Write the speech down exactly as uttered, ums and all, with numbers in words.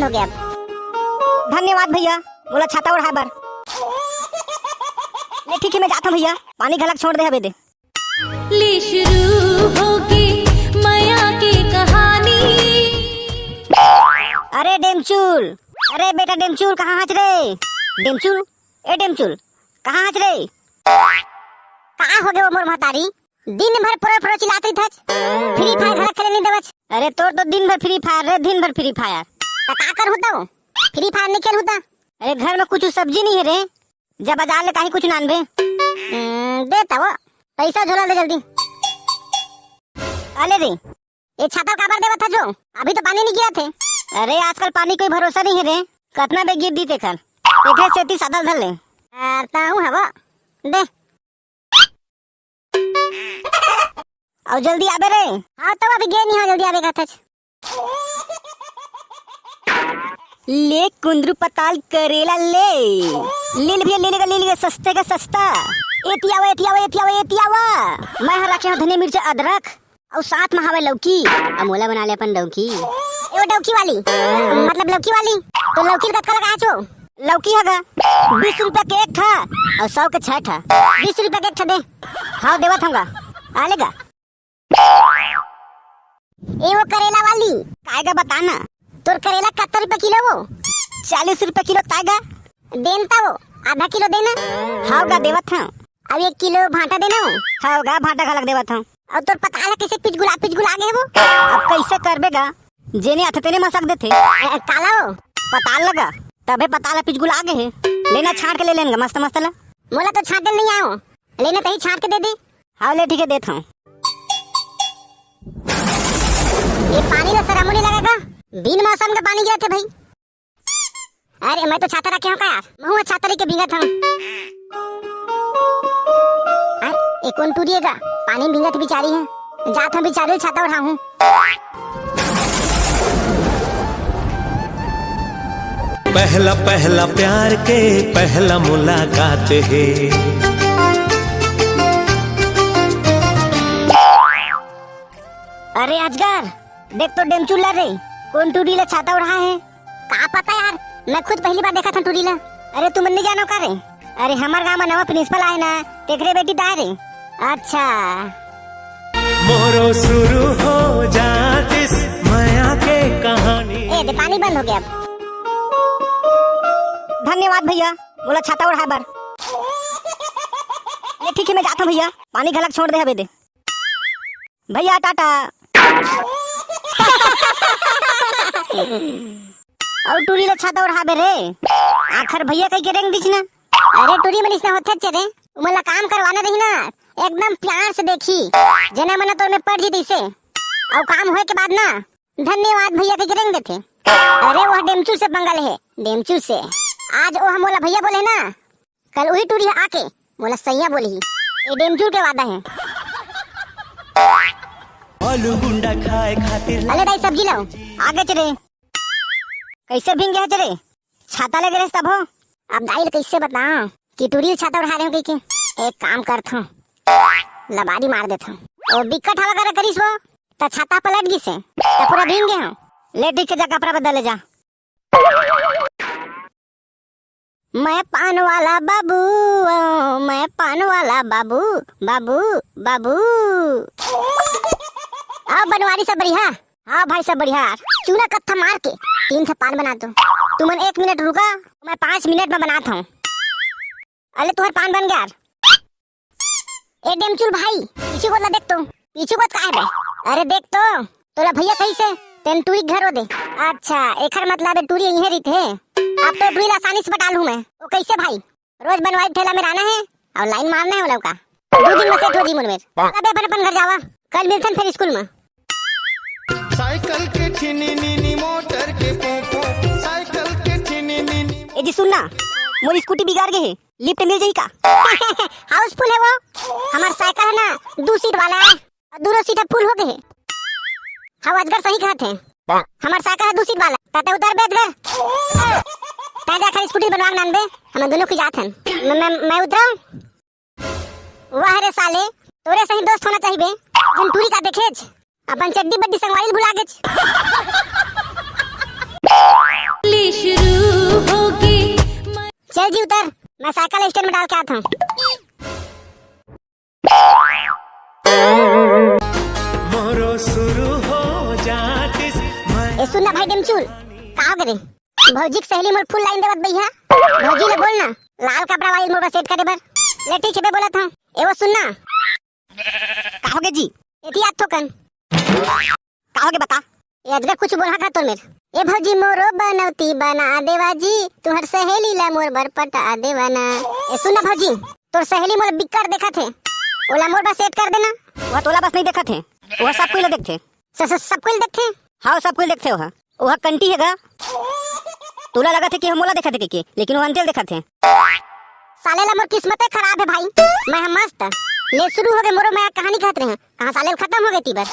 हो गया। धन्यवाद भैया, मोला छाता ओढ़ाए बर। ले ठीक है, मैं जात हूँ भैया, पानी घलक छोड़ दे हवे दे। ले शुरू होगे मया के कहानी। अरे डेमचुल, अरे बेटा डेमचुल, कहाँ हच रे? डेमचुल, ए डेमचुल, कहाँ हच रे? का हो गे वो मोर महतारी? दिन भर पोरो पोरो चिल्लात रहिथच, फ्री फायर घलक खेले नहीं देवच। अरे तोर तो दिन भर फ्री फायर रे, दिन भर फ्री फायर। त का करहूँ तव? फ्री फायर नहीं खेलहूँ त? अरे घर में कुछ सब्जी नहीं है रे, जा बाजार ले कहीं कुछ लानबे। हम्म, दे तव, पैसा झोला दे जल्दी। अले रे, ये छाता काबर देवत ह जो? अभी तो पानी नहीं गिरत हे। अरे आजकल पानी कोई भरोसा नहीं है रे, कतना बे गिर दी तेखर, एकरे सेती सादा धर ले। यार ताहू हवा दे। अउ जल्दी आबे रे। हाँ, तब अभी गे नहीं हो, जल्दी आबे कहत हच। ले कुंदरू पताल करेला ले। ले ले भैया, ले लेगा, ले लेगा, सस्ते का सस्ता। एती आवा, एती आवा, एती आवा, एती आवा। मैं हर रखे हूँ धनिया मिर्च अदरक। अउ साथ में हवे लौकी। अब मोला बना ले अपन डौकी। ए वो डौकी वाली, मतलब लौकी वाली, तो लौकी कतका लगाए छो? लौकी हगा बीस रुपया के एक ठा, अउ सौ के छह ठा। बीस रुपया के एक ठा दे। हाँ देवत हूँगा, आ लेगा। ए वो करेला वाली, काय गा बता ना। तोर करेला कत्ता रुपया किलो वो? चालीस रुपया किलो ताय गा। देन ता वो, आधा किलो देना। हाव गा देवत हूँ। अब एक किलो भांटा देना वो। हाव गा भांटा घलक देवत हूँ। अउ तोर पताल कैसे पिचगुला पिचगुला गे वो? अब कैसे करबे गा, जेने आथे तेने मसक देथे। ए, काला वो? पताल लगा, तभे पताल पिचगुला गे हे। लेना छांट के ले लेन गा मस्त मस्त ला। मोला तो छांटे नहीं आओ, लेना तही छांट के दे दे। हाँ ले ठीक है देत हूँ। ये पानी ला शरम नहीं लगा का? बिन मौसम का पानी गिरत हे भाई। अरे मैं तो छाता रखे हूँ का यार, महू छाता लेके भींगत हूँ। हाँ, ये कौन टूरी हे गा? पानी में भींगत बिचारी है। जात हूँ बिचारी छाता ओढ़ाहूँ। पहला पहला प्यार के पहला मुलाकात हे। अरे अजगर, देख तो डेमचुल ला रे, कौन टूरी ला छाता ओढ़ा है? का पता यार, मैं खुद पहली बार देखा था टूरी ला। अरे तुमन नहीं जानो का रे? अरे हमार गांव में नवा प्रिंसिपल आए ना, तेकरे बेटी दाय रे। अच्छा। मोरो शुरू हो जातिस मया के कहानी। ए दे पानी बंद हो गया अब। धन्यवाद भैया, मोला छाता ओढ़ाए बर। ले ठीक है मैं जाता हूँ भैया, पानी घलक छोड़ दे हवे दे। भैया टाटा। अउ टूरी ला छाता ओढ़ाबे रे। आखर भैया कहि के रेंग दिस ना। अरे टूरी मन इसना होथे चे रे। उमन ला काम करवाना रही ना, एकदम प्यार से देखी। जेना मना तोर में पड़ जी तइसे। अउ काम होए के बाद ना, धन्यवाद भैया कहि के रेंग देथे। अरे वो डेमचू से पंगा ले हे, डेमचू से। आज वो मोला भैया बोले ना, कल उही टूरी ह आके मोला सैया बोलही। ए डेमचू के वादा हे। आलू गुंडा खाए खातिर अले दाई सब्जी लाओ। आगे चले। कैसे भींग गया चले? छाता लगे रहे तब हो। अब दाई ल कैसे बताओ कि टूरी ल छाता ओढ़ा रहे हो कहि के। एक काम करत हूँ, लबारी मार देत हूँ। ओ बिकट हवा करे करिस वो, त छाता पलट गिस हे, त पूरा भींग गए हो। ले ठीक के जा कपड़ा बदल ले जा। मैं पान वाला बाबू, ओ, मैं पान वाला बाबू, बाबू, बाबू। आओ बनवारी सब बढ़िया। हाँ भाई सब बढ़िया। चूना कत्था मार के तीन ठो पान बना दो। तुमन एक मिनट रुका, मैं पाँच मिनट में बनात हूँ। अले तुहर पान बन गया यार। ए डेमचुल भाई, पीछू गोद ला देख तो। पीछू गोद का है बे? अरे देख तो, तोला भैया कहिसे, तेन टूरी के घर ओ दे। अच्छा, एखर मतलब ए टूरी इहे रहिथे। अब तो टूरी ला आसानी से पटा लूँ मैं। ओ कैसे भाई? रोज बनवारी ठेला में रहना है और लाइन मारना है वो लोग का। दो दिन में सेट हो जी मुनमेर। अबे अपन अपन घर जावा, कल मिलथन फिर स्कूल में। साइकिल के छिनी मिनी मोटर के पोपो, साइकिल के छिनी मिनी। ए जी सुन ना, मोर स्कूटी बिगाड़ गए है, लिफ्ट मिल जाही का? हाउसफुल है वो, हमार साइकिल है ना, दो सीट वाला है, और दोनों सीट फुल हो गए है। हाँ अजगर सही कहत है, हमार साइकिल है दो सीट वाला, ताते उतर बे अजगर। तै जा खाली स्कूटी बनवा के लान बे, हम दोनों की जात हन। मैं, मैं, मैं उतराऊं? वाह रे साले, तोरे सही दोस्त होना चाहिए बे, जन टूरी का देखेच, अपन चड्डी बड्डी संगवारी भुला गेच। ले शुरू होगे। चल जी उतर, मैं साइकिल स्टैंड में डाल के आता हूँ। मोरो शुरू हो जातिस। ए सुन ना भाई डेमचुल, का हो गे रे? भौजी के सहेली मोर फुल लाइन देवत बइहा। भौजी ले बोल ना, लाल कपड़ा वाली मोर बर सेट करे बर। ले ठीक हे बे, बोलत हूँ। ए वो सुन ना। का हो गे जी? एती आत थोकन। का हो गे बता। ए अजगर कुछ बोलहा का तोर मेर। ए भौजी मोरो बनौती बना देवा जी, तुहर सहेली ला मोर बर पटा देवा ना। ए सुन ना भौजी, तोर सहेली मोला बिक्कट देखत हे, ओला मोर बर सेट कर देना। वह तोला बस नहीं देखत हे, वह सब कोई ला देखथे। स-, स-, सब कोई ला देखथे? हाँ, सब कोई ला देखथे वह। वह कंटी हे गा। तोला लगत हे कि हम मोला देखत हे के, लेकिन वो अंतेल देखत हे। साले ला मोर किस्मते खराब हे भाई। मैं हम मस्त। ले शुरू हो गे मोरो मैं कहानी कहत रहे। कहाँ साले ला खत्म हो गे ती बर।